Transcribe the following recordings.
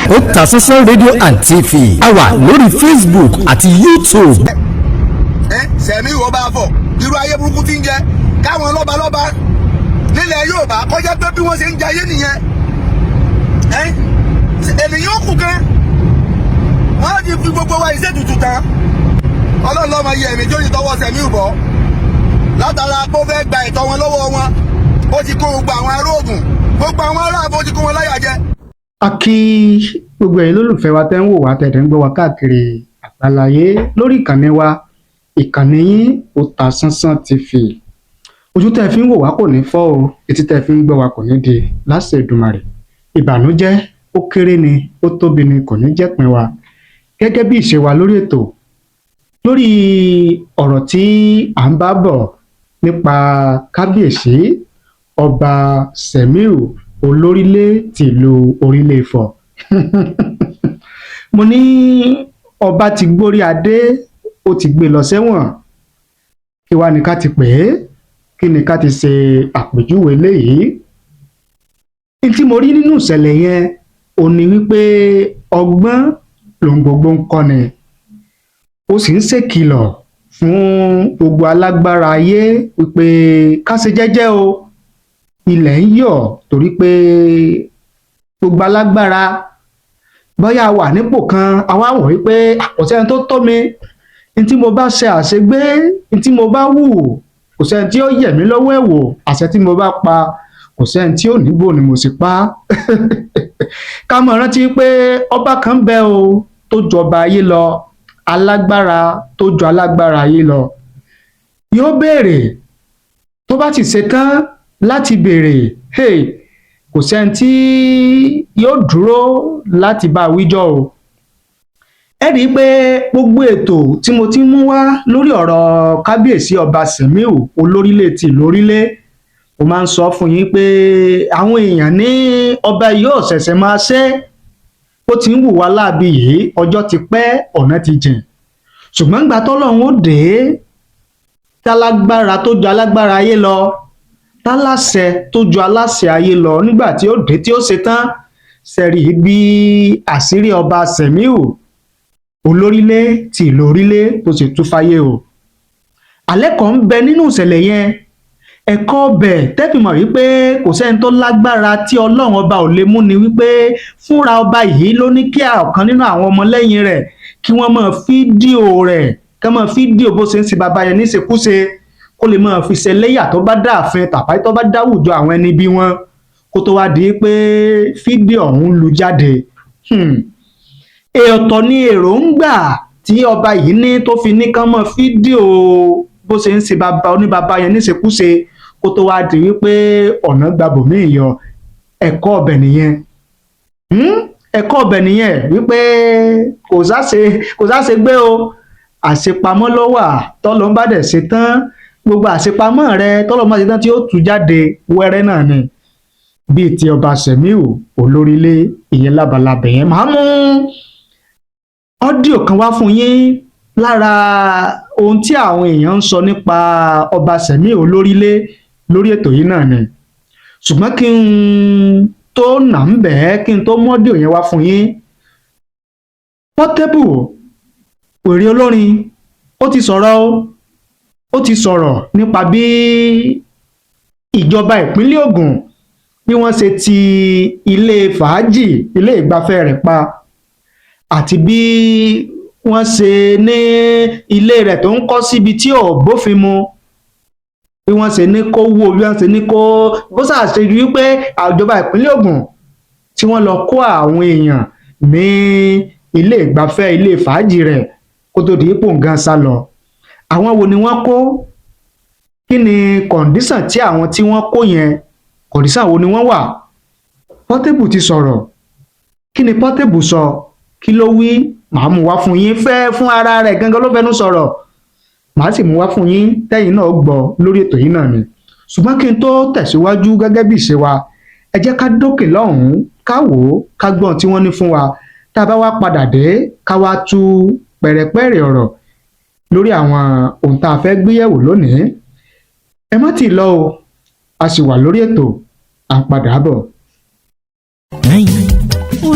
Otasansan Radio and TV, a wà lórí Facebook àti YouTube. Ẹ sẹ̀mí ìwọ bá fọ̀ irú ayé burúkú tí ń jẹ káwọn lọ́balọ́ba nílẹ̀ Yorùbá kọjá pé bí wọ́n ṣe ń jayé nìyẹn. Ẹ ènìyàn kù gan, wọ́n ti fi gbogbo wa ìṣètùtù tán. Ọlọ́run lọ́mọ yẹ ẹ̀mí tó yìí tọwọ́ sẹ̀mí ìbọ̀ látara pé ó fẹ́ gba ẹ̀tọ́ wọn lọ́wọ́ wọn. Ó ti kó gbogbo àwọn ará Ògùn, gbogbo àwọn ará àbò, ti kó wọn láyà jẹ. A kí gbogbo ẹ̀yin lólùfẹ́ wa tẹ́ ń wò wá, tẹ̀dẹ̀ ń gbọ́ wa káàkiri àgbáláyé lórí ìkànnì wa, ìkànnì yín, Otasansan TV. Ojú tẹ́ ẹ fi ń wò wá kò ní fọ́ o, etí tẹ́ ẹ fi ń gbọ́ wa kò ní di láṣẹ Èdùmàrè. Ìbànújẹ́, ó kéré ni, ó tóbi ni, kò ní jẹ́pin wa. Gẹ́gẹ́ bí ìṣe wa lórí ètò, lórí ọ̀rọ̀ tí à ń bá bọ̀ nípa Kábíyèsí Ọba Sẹ̀míù Olórílé tìlú Orílẹ̀ Ifọ̀, mo ní ọba ti gbórí adé, ó ti gbé lọ sẹ́wọ̀n. Kí wá ní ká ti pè é? Kí ni ká ti ṣe àpèjúwe léyìí? Ní tí mo rí nínú ìṣẹ̀lẹ̀ yẹn ò ní wípé ọgbọ́n lòun gbogbo ń kọ́ni, ó sì ń ṣèkìlọ̀ fún gbogbo alágbára ayé wípé ká ṣe jẹ́jẹ́ o, ilẹ̀ ń yọ̀, torí pé gbogbo alágbára, bóyá a wà nípò kan, àwa wò wípé kò sẹ́ni tó tó mi, ní tí mo bá ṣe àṣegbé, ní tí mo bá wù, kò sẹ́ni tí ó yẹ̀ mí lọ́wọ́ ẹ̀ wò, àṣẹ tí mo bá pa, kò sẹ́ni tí ò níbò ni mo sì pa á. Ká mọ̀ rántí pé ọba kan ń bẹ o tó jọba ayé lọ, alágbára tó ju alágbára ayé lọ. Yóò béèrè, tó bá sì ṣetán láti béèrè, hey, kò sẹ́ni tí yóò dúró láti bá a wíjọ́ o. Ẹ rí i pé gbogbo ètò tí mo ti ń mú wá lórí ọ̀rọ̀ Kábíyèsí Ọba Sẹ̀míù Olórílé tìlú Orílé, mo máa ń sọ fún yín pé àwọn èèyàn ní ọba yóò ṣẹ̀ṣẹ̀ máa ṣe ó ti ń hùwà láabi yìí, ọjọ́ ti pẹ́, ọ̀nà ti jìn, ṣùgbọ́n ìgbà tọ́lọ́run ó dé, tálágbára tó ju alágbára ayé lọ, táláṣẹ tó ju aláṣẹ ayé lọ, nígbà tí ó dé tí ó ṣe tán, sẹ́rí bí àṣírí Ọba Sẹ̀míù Olórílé ti ìlú Orílé tó ṣe tú fáyé o. Àlẹ́ kan ń bẹ nínú ìṣẹ̀lẹ̀ yẹn, ẹ̀kọ́ ọbẹ̀ tẹ́fì mọ̀ wípé kò sẹ́ni tó lágbára tí Ọlọ́run Ọba ò lè mú ni wípé fúnra ọba yìí ló ní kí ọ̀kan nínú àwọn ọmọlẹ́yìn rẹ̀ kí wọ́n máa fídíò rẹ̀, kí wọ́n máa fídíò bó ṣe ń ṣe bàbá yẹn níṣekúṣe, kó lè máa fi ṣẹlẹ́yà tó bá dáàfin tàbí tó bá dáwùjọ àwọn ẹni bí wọn, kó tó wá di pé fídíò ọ̀hún lu jáde. Ọ̀tọ̀ ni èròǹgbà tí ọba yìí ní tó fi ní kán mọ́ fídíò bó ṣe ń ṣe bàbá oníbàbá yẹn níṣekúṣe, kó tó wá di wípé ọ̀nà gbàbòmíì yọ. Ẹ̀kọ́ ọbẹ̀ nìyẹn. Ẹ̀kọ́ ọbẹ̀ nìyẹn wípé kò sáṣe gbé o, àṣepamọ́ ló wà. Tọ́lọ́ bá dẹ̀ ṣe tán, gbogbo àṣepamọ́ rẹ, tọ́lọ́ bá ṣe tán tí ó tú jáde wẹ́rẹ́ náà ni, bíi ti Ọba Sẹ̀míù Olórílé. Ìyẹn lábalábẹ̀ yẹn. Màá mú audio kan wá fún yín lára ohun tí àwọn èèyàn ń sọ nípa Ọba Sẹ̀míù Olórílé lórí ètò yìí náà ni. Ṣùgbọ́n kí n tó nà ń bẹ̀ ẹ́, kí n tó mú audio yẹn wá fún yín, Portable, wèrè olórin, ó ti sọ̀rọ̀ o. Ó ti sọ̀rọ̀ nípa bí ìjọba ìpínlẹ̀ Ògùn, bí wọ́n ṣe ti ilé fàájì, ilé ìgbafẹ́ rẹ̀ pa, àti bí wọ́n ṣe ní ilé rẹ̀ tó ń kọ́ síbi tí ò bófin mu, bí wọ́n ṣe ní kó wó, bí wọ́n ṣe ní kó bó ṣàṣe rí wípé ìjọba ìpínlẹ̀ Ògùn tí wọ́n lọ kó àwọn èèyàn ní ilé ìgbafẹ́, ilé fàájì rẹ̀, kó tó di ipò nǹkan sá lọ. Àwọn wo ni wọ́n kó? Kí ni condition tí àwọn tí wọ́n kó yẹn, condition wo ni wọ́n wà? Portable ti sọ̀rọ̀. Kí ni Portable sọ? Kí ló wí? Màá mú wá fún yín. Fẹ́ fún ara rẹ̀ gangan ló fẹnu sọ̀rọ̀, màá sì mú wá fún yín tẹ́yìn náà gbọ́ lórí ètò yìí náà ni. Ṣùgbọ́n kí n tó tẹ̀síwájú, gẹ́gẹ́ bí ìṣe wa, ẹ jẹ́ ká dókè lọ́hùn-ún, ká wò ó, ká gbọ́n tí wọ́n ní fún wa. Tá a bá wá padà dé, ká wá tú pẹ̀rẹ̀pẹ̀rẹ̀ ọ̀rọ̀ lórí àwọn ohun tá a fẹ́ gbéyẹ̀wò lónìí. Ẹ má tì í lọ o, a sì wà lórí ètò, à ń padà bọ̀.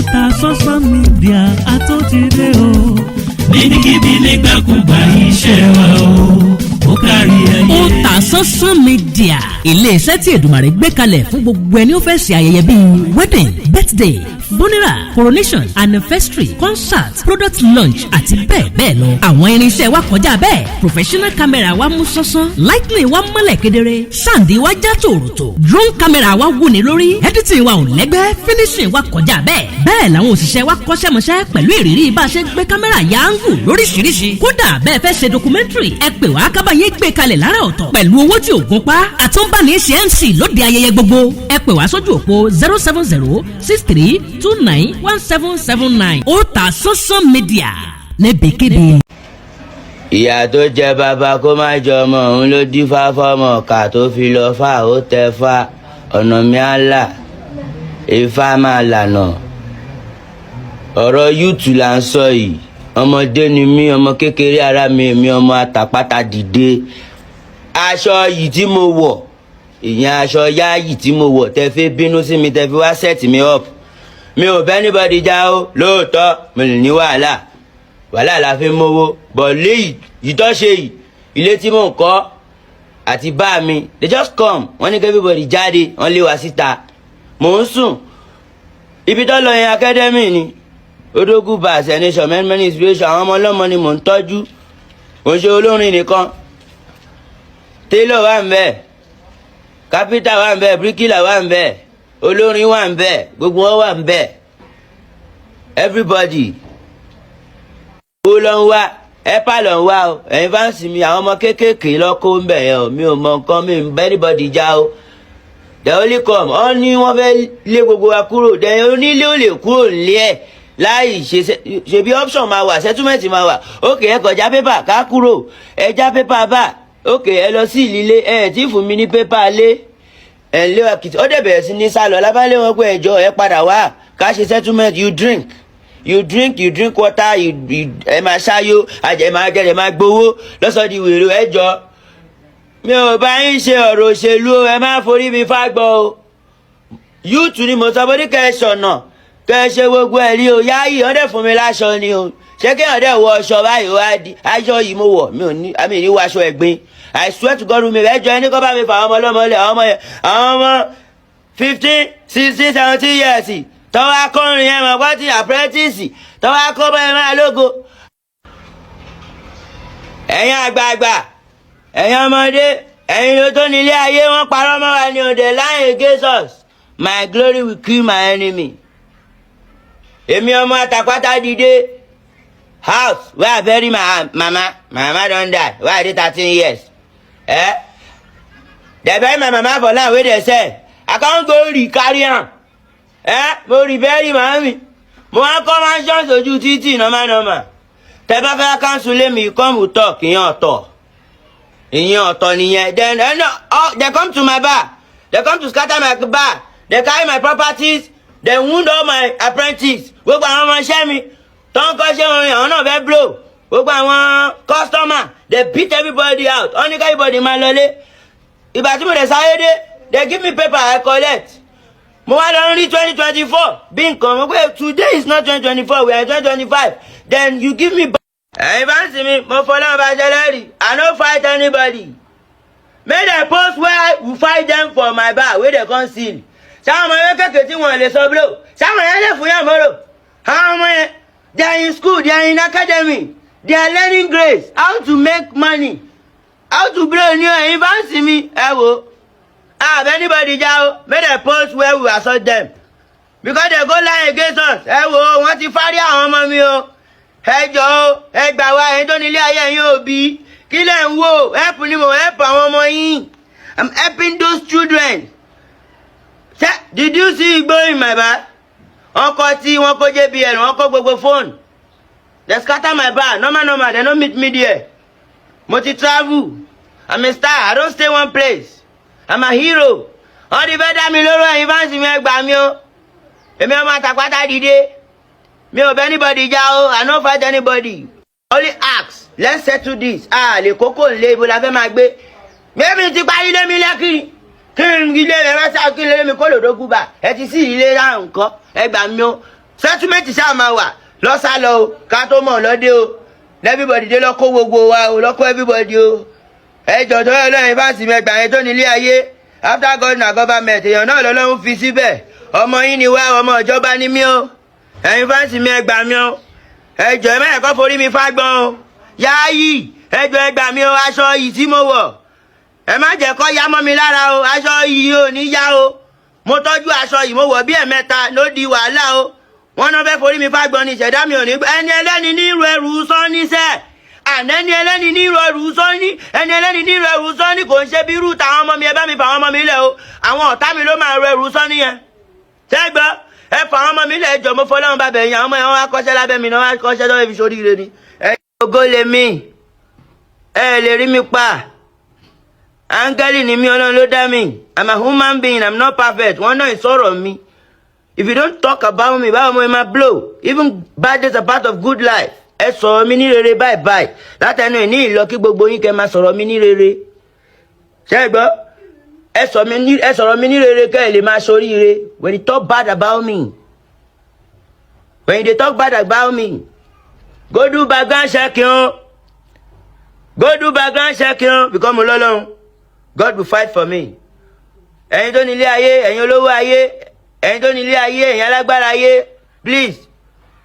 Otasansan Media àtúntìdé o. Níbikíbi, nígbàkúgbà, iṣẹ́ wa o, ó kárí ayé. Otasansan Media, iléeṣẹ́ tí Èdùmàrè gbé kalẹ̀ fún gbogbo ẹni ó fẹ́ ṣe ayẹyẹ bíi wedding, birthday, funeral, coronation, anniversary, concert, product launch àti bẹ́ẹ̀ bẹ́ẹ̀ lọ. Àwọn irinṣẹ́ wa kọjá bẹ́ẹ̀. Professional camera wa mú sánsan, lighting wa mọ́lẹ̀ kedere, sound wa já tòròtò, drone camera wa wúni lórí, editing wa ò lẹ́gbẹ́, finishing wa kọjá bẹ́ẹ̀. Bẹ́ẹ̀ làwọn òṣìṣẹ́ wa kọ́ṣẹ́mọṣẹ́ pẹ̀lú ìrírí bá a ṣe gbé kámẹ́rà ya angle lóríṣiríṣi. Kódà bẹ́ẹ̀ fẹ́ ṣe documentary, ẹ pè wá ká bá yín gbé kalẹ̀ lára ọ̀tọ̀ pẹ̀lú owó tí ò gún pa. Àtúnbáni ṣe MC lóde ayẹyẹ gbogbo. Ẹ pè wá sójú òpó 07063291779. Otasansan Media, níbikíbi. Ìyá tó jẹ bàbá kó má jẹ ọmọ òun ló dífá fọmọ ọkà tó fi lọ fà ó tẹ fà. Ọ̀nà mi á là, ifá máa lànà. Ọ̀rọ̀ youth là ń sọ yìí. Ọmọdé ni mí, ọmọ kékeré ara mi, èmi ọmọ àtàpátá dìde. Aṣọ yìí tí mo wọ̀, ìyẹn aṣọ yáàyì tí mo wọ̀, tẹ fi bínú sí mi, tẹ fi wá set mi up. Mi ò bẹ́ anybody já o. Lóòótọ́ mo lè ní wàhálà, wàhálà la fi ń mówó bọ̀. Léyìí ìtọ́ṣe yìí, ilé tí mò ń kọ́ àti bá mi, they just come, wọ́n ní kí everybody jáde, wọ́n lé wa síta. Mò ń sùn ibi tó lọ yẹn, academy ni Odogun Bass Nation, many many inspiration. Àwọn ọmọ ọlọ́mọ ni mò ń tọ́jú, kò ń ṣe olórin nìkan. Tailor wà ń bẹ̀, kápítà wà ń bẹ̀, bíríkìlà wà ń bẹ̀, olórin wà ń bẹ̀, gbogbo wọn wà ń bẹ̀. Everybody, owó ló ń wá, ẹ̀pà ló ń wá o. Ẹ̀yin fans mi, àwọn ọmọ kéékèèké lọ́kọ́ ń bẹ̀ yẹn o. Mi ò mọ nǹkan, mi ń bẹ́ anybody já o. They only come, wọ́n ní wọ́n fẹ́ lé gbogbo wa kúrò. Then onílé ò lè kúrò nílé ẹ̀ láì ṣe ṣebí option máa wà, settlement máa wà. Ok, ẹ kọjá pépà ká kúrò, ẹ já pépà bá. Ok, ẹ lọ sí ìlílé, ẹ tí fún mi ní pépà lé ẹ ń lé wa kìtì. Ó dẹ̀ bẹ̀rẹ̀ sí ní sálọ lábálẹ̀ wọn pé ẹjọ́ ẹ padà wá ká ṣe settlement. You drink, you drink, you drink water, you ẹ máa ṣáyó, ẹ máa jẹ, ẹ máa gbowó lọ́sọ̀ọ́ di wèrè. Ẹjọ́, mi ò bá yín ṣe ọ̀rọ̀ òṣèlú o, ẹ má forí mi fágbọ́ o. Youth ni mo sọ bó ní kẹ́ ẹ ṣọ̀nà, kẹ́ ẹ ṣe gbogbo ẹ̀ rí o. Yáàyè ọ̀dẹ̀ fún mi láṣọ ni o. Ṣé kéèyàn dẹ̀ wọ aṣọ báyìí wá di aṣọ yìí mo wọ̀? Mi ò ní àmì ní wọ aṣọ ẹ̀gbin, I swear to God. Mi ẹjọ́ ẹni kọ́ bá mi fà àwọn ọmọ ọlọ́mọ lẹ̀, àwọn ọmọ yẹn, àwọn ọmọ 15, 16, 17 years tọ́wọ́ akọrin yẹn mọ̀ pé ti apprentice tọ́wọ́ akọ́ bọ́ ẹ máa lógo. Ẹ̀yin àgbààgbà, ẹ̀yin ọmọdé, ẹ̀yin ló tó nílé ayé, wọ́n parọ́ mọ́ wa ní òde lie against us. My glory will kill my enemy. Èmi ọmọ àtàpátá dìde, house where I bury my mama. My mama don die wey I dey 13 years. Eh, they bury my mama for land wey dey sell. I come go re-carry am. Eh, mo re-bury màmí, mo wá kọ́ mansion sójú títì. Normal normal, tẹ bá fẹ́ cancel lé mi, come, we talk. Ìyẹn ọ̀tọ̀, ìyẹn ọ̀tọ̀ nìyẹn. Then oh, they come to my bar, they come to scatter my bar, they carry my properties, they wound all my apprentices. Gbogbo àwọn ọmọ iṣẹ́ mi tó ń kọ́ṣẹ́ orin, àwọn náà fẹ́ blow. Gbogbo àwọn customer, they beat everybody out. Wọ́n ní ká everybody máa lọlé. Ìgbà tí mo dẹ̀ sáré dé, they give me paper, I collect. Mo wá lọ rí 2024 bí nǹkan mo pé today is not 2024, we are in 2025. Then you give me. Ẹ̀yin bá ń sinmi, mo fọlọ́run bá ṣẹlẹ́rì, I no fight anybody. Make dem post where we fight them for my bar wey dem come seal. Sáwọn ọmọ yẹn kékeré tí wọn lè sọ blow, sáwọn yẹn lè fún yàn mọ́rò. Àwọn ọmọ yẹn, they are in school, they are in academy, they are learning grace, how to make money, how to blow ní. Ẹ̀yin bá ń sinmi, ẹ wo ah, anybody já o. Make dem post where we assault them because they go lie against us. Ẹ wo, wọ́n ti fárí àwọn ọmọ mi o. Ẹ jọ o, ẹ gbà wá. Ẹ̀yin tó nílé ayé, ẹ̀yin òbí, kí lẹ̀ ń wò? Help ni mo help àwọn ọmọ yín. I'm helping those children. Ṣé did you see igbó in my bar? Wọ́n kọ́ tí wọ́n kó JBL, wọ́n kó gbogbo phone. They scatter my bar. Normal normal, they no meet me there. Mo ti travel, I'm a star, I don't stay one place, I'm a hero. Wọ́n ti fẹ́ dá mi lóró. Ẹ̀yin fans mi, ẹ gbà mí o. Èmi ọmọ àtàpátá dìde, mi ò bẹ́ anybody já o. I no fight anybody, only ask, let's settle this. Ah, lè kókó nlé, ibo la fẹ́ máa gbé? Mẹ́mi ti parí lé mi lẹ́kìrì kí n ilé rẹ̀ rẹ́sà kí lé mi kó lòdó gúbà. Ẹ ti sí ilé ráhùn kọ́, ẹ gbà mí o. Settlement ṣáà máa wà lọ́sà lọ o, ká tó mọ̀ lọ́dẹ o. Everybody dé lọ́kọ́ gbogbo wa o, lọ́kọ́ everybody o. Ẹ jọ̀ọ́, tó yẹ lọ́yìn fáǹsì mẹ́gbàá yẹn tó nílé ayé, after God na government, èèyàn náà lọ́lọ́run fi síbẹ̀. Ọmọ yín ni wá, ọmọ ìjọba ni mí o. Ẹ̀yin fans mi, ẹ gbà mí o. Ẹ jọ̀ọ́, ẹ má yẹ kó forí mi fágbọ́n o. Yááyì, ẹ jọ̀ọ́, ẹ gbà mí o. Aṣọ yìí tí mo wọ̀, ẹ má jẹ́ kó yá mọ́ mi lára o. Aṣọ yìí ò ní yá o. Mo tọ́jú aṣọ yìí, mo wọ̀ bí ẹ̀mẹ́ta ló di wàhálà o. Wọ́n náà fẹ́ forí mi fágbọ́n ní ìṣẹ̀dá mi ò ní. Ẹni ẹlẹ́ni ní irú ẹrù sọ́níṣẹ́ àná, ẹni ẹlẹ́ni ní irú ẹrù sọ́ní, ẹni ẹlẹ́ni ní irú ẹrù sọ́ní. Kò ń ṣe bí irú tàwọn ọmọ mi. Ẹ bá mi fà àwọn ọmọ mi lẹ̀ o. Àwọn ọ̀tá mi ló máa ru ẹrù sọ́ní yẹn. Ṣẹ́gbọ́, ẹ fà àwọn ọmọ mi lẹ̀ jọ. Mo fọlọ́run bá bẹ̀yìn àwọn ọmọ yẹn, wọ́n wá kọ́ṣẹ́ lábẹ́ mi náà, wọ́n wá kọ́ṣẹ́ lọ́wọ́ fi ṣoríire ni. Ẹ ògo lè mi, ẹ lè rí mi pa. Áńgẹ́lì ni mí, Ọlọ́run ló dá mi. I'm a human being, I'm not perfect. Wọ́n náà ìsọ̀rọ̀ mi. If you don't talk about me, báwo mo máa blow? Even bad days are part of good life. Ẹ sọ̀rọ̀ mi ní rere báyìí báyìí látẹnu ìní ìlọ, kí gbogbo yín kẹ́ máa sọ̀rọ̀ mi ní rere. Ṣé ẹ gbọ́? Ẹ sọ̀rọ̀ mi ní rere kẹ́ ẹ lè máa ṣoríire. When you talk bad about me, when you dey talk bad about me, go do background checking o, go do background checking o, because mo lọ́lọ́run. God will fight for me. Ẹ̀yin tó ní ilé ayé, ẹ̀yin olówó ayé, ẹ̀yin tó ní ilé ayé, ẹ̀yin alágbára ayé, please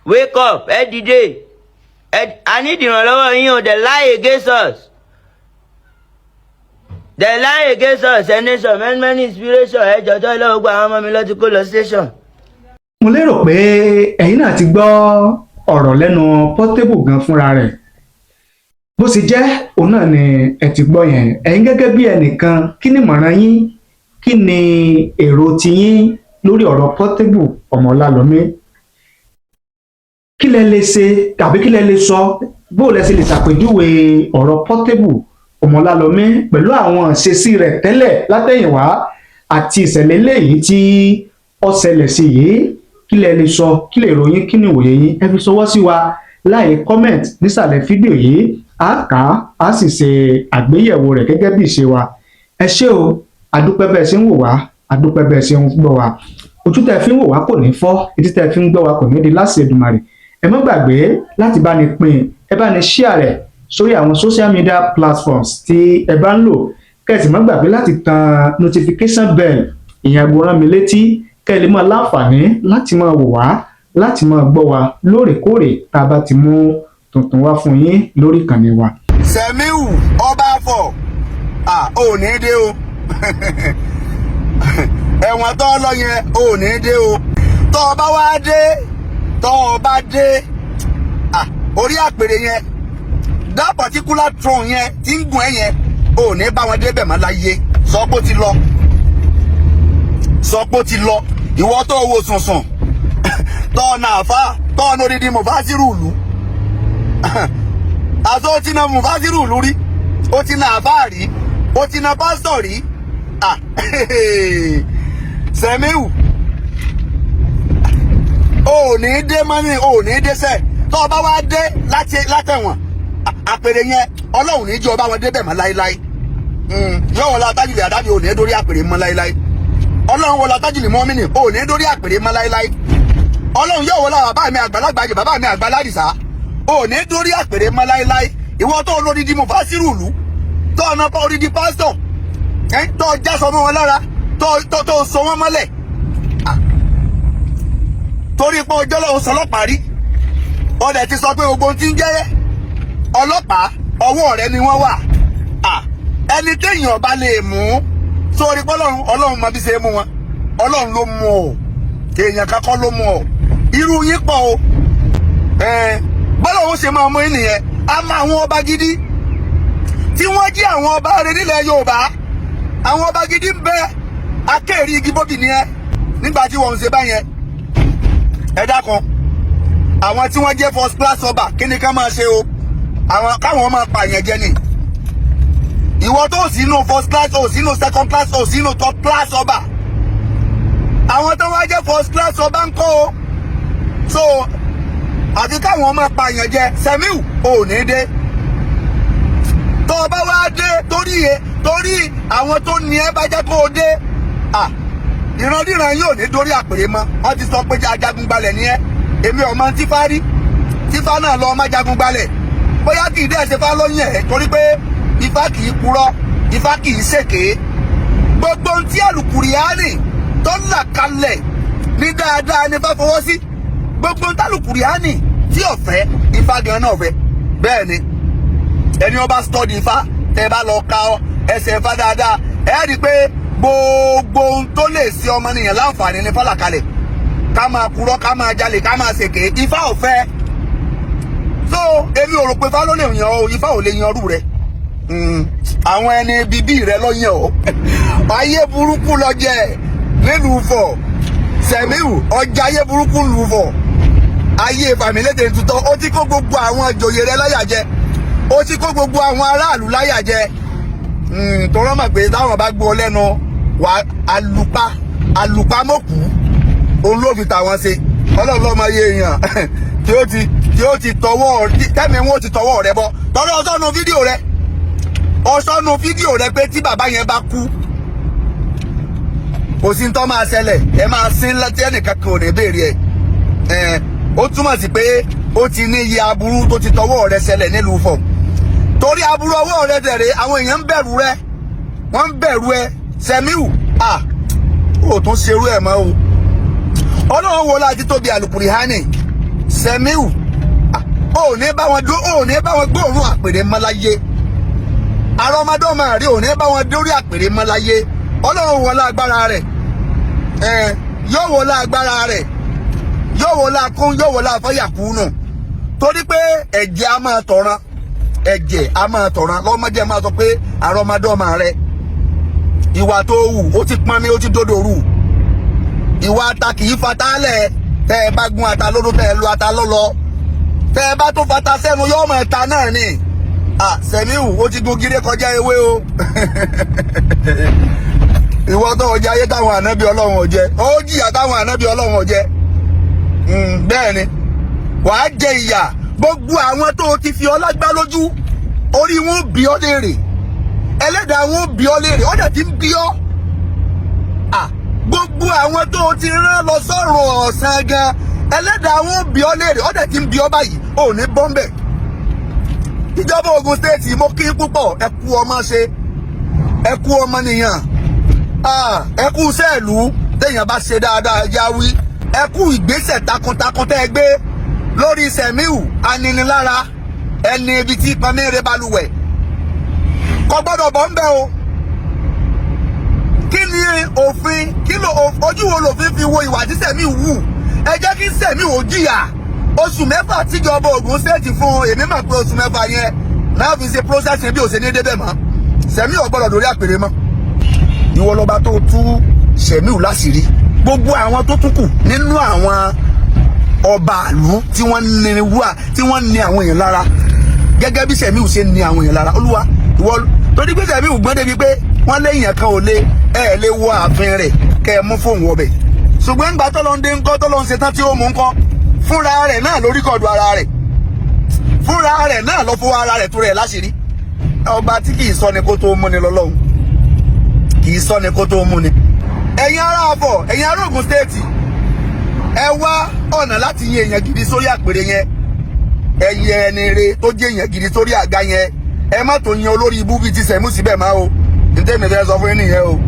wake up. Ẹ dìde, ẹ a ní ìdìrànlọ́wọ́ yín o. They lie against us, they lie against us. Ẹ nation, many many inspiration. Ẹ jọjọ ilé, gbogbo àwọn ọmọ mi lọ ti kó lọ station. Mo lérò pé ẹ̀yin náà ti gbọ́ ọ̀rọ̀ lẹ́nu Portable gan fúnra rẹ̀. Bó ṣe jẹ́ òun náà ni ẹ ti gbọ́ yẹn. Ẹ̀yin gẹ́gẹ́ bí ẹnìkan, kí ni ìmọ̀ràn yín? Kí ni èrò tiyín lórí ọ̀rọ̀ Portable ọmọ Ọlálọ́mí? Kí lẹ lè ṣe tàbí kí lẹ lè sọ? Bó lẹ ṣe lè ṣàpèjúwe ọ̀rọ̀ Portable ọmọ Ọlálọ́mí pẹ̀lú àwọn ìṣesí rẹ̀ tẹ́lẹ̀ látẹ̀yìnwá àti ìṣẹ̀lẹ̀ eléyìí tí ó ṣẹlẹ̀ sí yìí? Kí lẹ lè sọ? Kí lè ròyìn? Kí ni ìwòye yín? Ẹ fi ṣọwọ́ sí wa láì comment nísàlẹ̀ fídíò yìí. Á kà á, á sì ṣe àgbéyẹ̀wò rẹ̀ gẹ́gẹ́ bí ìṣe wa. Ẹ ṣé o, àdúpẹ́ bẹ́ẹ̀ ṣe ń wò wá, àdúpẹ́ bẹ́ẹ̀ ṣe ń gbọ́ wa. Ojú tẹ́ fi ń wò wá kò ní fọ́, etí tẹ́ fi ń gbọ́ wa kò ní di láṣẹ Èdùmàrè. Ẹ má gbàgbé láti bá ní pín, ẹ bá ní share rẹ̀ sórí àwọn social media platforms tí ẹ bá ń lò. Kẹ́ ẹ sì má gbàgbé láti tan notification bell, ìyẹn aago rán mi létí, kẹ́ ẹ lè máa láǹfààní láti máa wò wá, láti máa gbọ́ wa lóòrèkóòrè tá a bá ti mú tuntun wá fún yín lórí ìkànnì wa. Sẹ̀míù ọba fọ̀ à ò ní dé o. Ẹ̀wọ̀n tó lọ yẹn, ò ní dé o. Tó o bá wá dé, tó o bá dé orí àpèrè yẹn, that particular throne yẹn tí ń gùn ẹ́ yẹn, ò ní bá wọn débẹ̀ mọ́ láyé. Sọ pé ó ti lọ, sọ pé ó ti lọ. Ìwọ tó wo sùnsùn, tó ọ̀nà àfa, tó ọ̀nà odidi mufasiru ìlú, àti ó ti na mufasiru ìlú rí, ó ti na àfa rí, ó ti na pásítọ̀ rí. Sẹ̀míù, ò ní dé mọ́nì, ò ní dé sẹ́. Tó o bá wá dé láti látẹ̀wọ̀n, àpèrè yẹn, Ọlọ́run ní jẹ́ ọba wọn débẹ̀ mọ́ láéláé. Yóò wọlé atájìlì àdábì, ò ní dórí àpèrè mọ́ láéláé. Ọlọ́run wọlé atájìlì mọ́mínì, ò ní dórí àpèrè mọ́ láéláé. Ọlọ́run yóò wọlé bàbá mi àgbàlagbà jẹ, bàbá mi àgbàládìsá, ò ní dórí àpèrè mọ́ láéláé. Ìwọ tó lódìdí mufasiru ìlú, tó ọ̀nà odidi pásítọ̀, tó jásọ mọ́ wọn lára, tó so wọ́n mọ́lẹ̀ torí pé ọjọ́ lọ́wọ́ sọlọ́pàá rí, ọdẹ ti sọ pé gbogbo ohun tí ń jẹ́ ọlọ́pàá, ọwọ́ rẹ ni wọ́n wà. Ẹni téèyàn bá lè mú sórí pé Ọlọ́run, Ọlọ́run mọ bí ṣe mú wọn. Ọlọ́run ló mú ọ, èèyàn kankan ló mú ọ. Irú yín pọ̀ o. Bọ́lá òun ṣe máa mú yín nìyẹn. A mọ àwọn ọba gidi tí wọ́n jí àwọn ọba rẹ nílẹ̀ Yorùbá. Àwọn ọba gidi ń bẹ. Akéèrè igi bóbì ni ẹ nígbà tí wọ́n ń ṣe báyẹn. Ẹ dákun, àwọn tí wọ́n jẹ́ first class ọba, kí ni ká máa ṣe o? Àwọn káwọn máa pààyàn jẹ ni. Ìwọ tó sínú first class o, sínú second class o, sínú third class ọba, àwọn tó wá jẹ́ first class ọba ń kọ́ o. So àti káwọn máa pààyàn jẹ. Sẹ̀míù, ò ní dé. Tó o bá wá dé, torí ẹ, torí àwọn tó ní ẹ bá jẹ́ kó o dé, ìrandíran yóò ní dórí àpèrè mọ́. Wọ́n ti sọ pé ajagun gbalẹ̀ ní ẹ. Èmi ọmọ tífá rí, tífá náà lọ ọmọ jagun gbalẹ̀. Bóyá kì í dẹ́ ṣe fá lóyún ẹ̀, torí pé Ifá kì í purọ́, Ifá kì í ṣèké. Gbogbo ohun tí àlùkùrìánì tó là kalẹ̀ ní dáadáa ní Ifá fọwọ́ sí. Gbogbo ohun tí àlùkùrìánì tí ọ̀fẹ́, Ifá gan náà fẹ́. Bẹ́ẹ̀ ni, ẹni ó bá study Ifá, tẹ́ bá lọ ka ẹsẹ̀ Ifá dáadáa, ẹ rí i pé gbogbo ohun tó lè ṣe ọmọnìyàn láǹfààní ní Ifá là kalẹ̀. Ká máa purọ́, ká máa jalè, ká máa ṣèké, Ifá ò fẹ́. So èmi ò rò pé Ifá ló lè yan o. Ifá ò lè yan ọrú rẹ. Àwọn ẹni bíbí rẹ ló yàn o. Ayé burúkú lọ jẹ nílùú Ifọ̀. Sẹ̀míù, ọjà ayé burúkú lù Ifọ̀. Ayé fàmílétè tutọ́. Ó ti kó gbogbo àwọn ìjòyè rẹ láyà jẹ, ó ti kó gbogbo àwọn aráàlú láyà jẹ, tọrọ mọ̀ pé táwọn bá gbọ́ lẹ́nu wà, àlùpà àlùpàmọ́kù òun ló fi tàwọn ṣe. Ọlọ́run lọ́mọ iye èèyàn tí ó ti tọwọ́ tẹ́mi wọn ó ti tọwọ́ rẹ bọ́. Tọrọ ọsọ́nu fídíò rẹ, ọsọ́nu fídíò rẹ pé tí bàbá yẹn bá kú, kò sí tó máa ṣẹlẹ̀, ẹ máa sín tí ẹnìkan kan ò ní béèrè ẹ. Ẹ ó túmọ̀ sí pé ó ti ní iye aburú tó ti tọwọ́ rẹ ṣẹlẹ̀ nílùú Ifọ̀. Torí aburú ọwọ́ rẹ tẹ̀lé, àwọn èèyàn ń bẹ̀rù rẹ, wọ́n ń bẹ̀rù ẹ. Sẹ̀míù, à ó tún ṣerú ẹ̀ mọ́ o. Ọlọ́run wo láti tóbi àlùkùrìhánì. Sẹ̀míù, ò ní bá wọn dó, ò ní bá wọn gbóòórùn àpèrè mọ́ láyé. Àrọ́mọdọ́mọ rí, ò ní bá wọn dórí àpèrè mọ́ láyé. Ọlọ́run wọlé agbára rẹ̀, ẹ yóò wọlé agbára rẹ̀, yóò wọlé akún, yóò wọlé afọyàkú nù. Torí pé ẹ̀jẹ̀ a máa tọ̀ràn, ẹ̀jẹ̀ a máa tọ̀ràn. Lọ́mọdé máa sọ pé àrọ́mọdọ́mọ rẹ̀, ìwà tó wù, ó ti pọn mi, ó ti dódò rù. Ìwà ata kì í fatálẹ̀. Tẹ́ ẹ bá gún ata lódó, tẹ́ ẹ lu ata lọ́lọ́, tẹ́ ẹ bá tún fata sẹ́nu, yóò mọ̀ ẹ̀ta náà ni. À Sẹ̀míù, ó ti gun gírí kọjá ewé o. Ìwọ tó ọjà ayé táwọn ànábì Ọlọ́run ò jẹ, ó jìyà táwọn ànábì Ọlọ́run ò jẹ. Bẹ́ẹ̀ ni, wàá jẹ ìyà. Gbogbo àwọn tó ti fi ọlá gbá lójú, orí wọn bí ọ léèrè, ẹlẹ́dàá wọn bí ọ léèrè, ọ̀dà tí ń bí ọ. Gbogbo àwọn tó ti rán lọ sọ́run ọ̀sán gan, ẹlẹ́dàá wọn bí ọ léèrè, ọ̀dà tí ń bí ọ báyìí. Ò ní bọ́m̀bẹ̀. Ìjọba Ògùn State, mo kí púpọ̀. Ẹ kú ọmọ ṣe, ẹ kú ọmọ nìyàn, ẹ kú sẹ́ẹ̀lú. Téèyàn bá ṣe dáadáa, ẹ já wí. Ẹ kú ìgbésẹ̀ takuntakun tẹ́ ẹ gbé lórí Sẹ̀míù aninilára, ẹni ibi tí pamẹ́rẹ́ balùwẹ̀ kò gbọ́dọ̀ bọ́ ń bẹ́ o. Kí ni òfin? Kí ló ojú wo lòfin fi wo ìwà tí Sẹ̀míù wù? Ẹ jẹ́ kí Sẹ̀míù ó jìyà oṣù 6 tíjọba Ògùn State fún. Èmi mà pé oṣù 6 yẹn náà fi ṣe process bí ó ṣe ní débẹ̀ mọ́. Sẹ̀míù ò gbọ́dọ̀ lórí àpèrè mọ́. Ìwọ lọba tó tú Sẹ̀míù láṣìírí. Gbogbo àwọn tó tún kù nínú àwọn ọba àlú tí wọ́n ní wúwà, tí wọ́n ní àwọn èèyàn lára gẹ́gẹ́ bí Sẹ̀míù ṣe ní àwọn èèyàn lára, Olúwa, ìwọ torí pé Sẹ̀míù gbọ́n débi pé wọ́n léèyàn kan ò lé ẹ̀ lé wọ ààfin rẹ̀ kẹ́ ẹ mú fóònù ọbẹ̀. Ṣùgbọ́n ńgbà tó lọ ń dé ńkọ́, tó lọ ń ṣe tán tí ó mú ńkọ́, fúnra rẹ̀ náà lórí kọ̀dù ara rẹ̀, fúnra rẹ̀ náà lọ fún ara rẹ̀ tó rẹ̀ láṣìírí. Ọba tí kì í sọ ni kó tó mú ni lọ́lọ́hun, kì í sọ ni kó tó mú ni. Ẹ̀yin ará Ọ̀fọ̀, ẹ̀yin ará Ògùn State, ẹ wá ọ̀nà láti yan èèyàn gidi sórí àpèrè yẹn. Ẹ̀yin ẹni re tó jẹ́ èèyàn gidi sórí àga yẹn. Ẹ má tó yan olórí ibú bíi ti Sẹ̀mú síbẹ̀ máa o. Ntẹ́mi fẹ́ sọ fún yín nìyẹn o.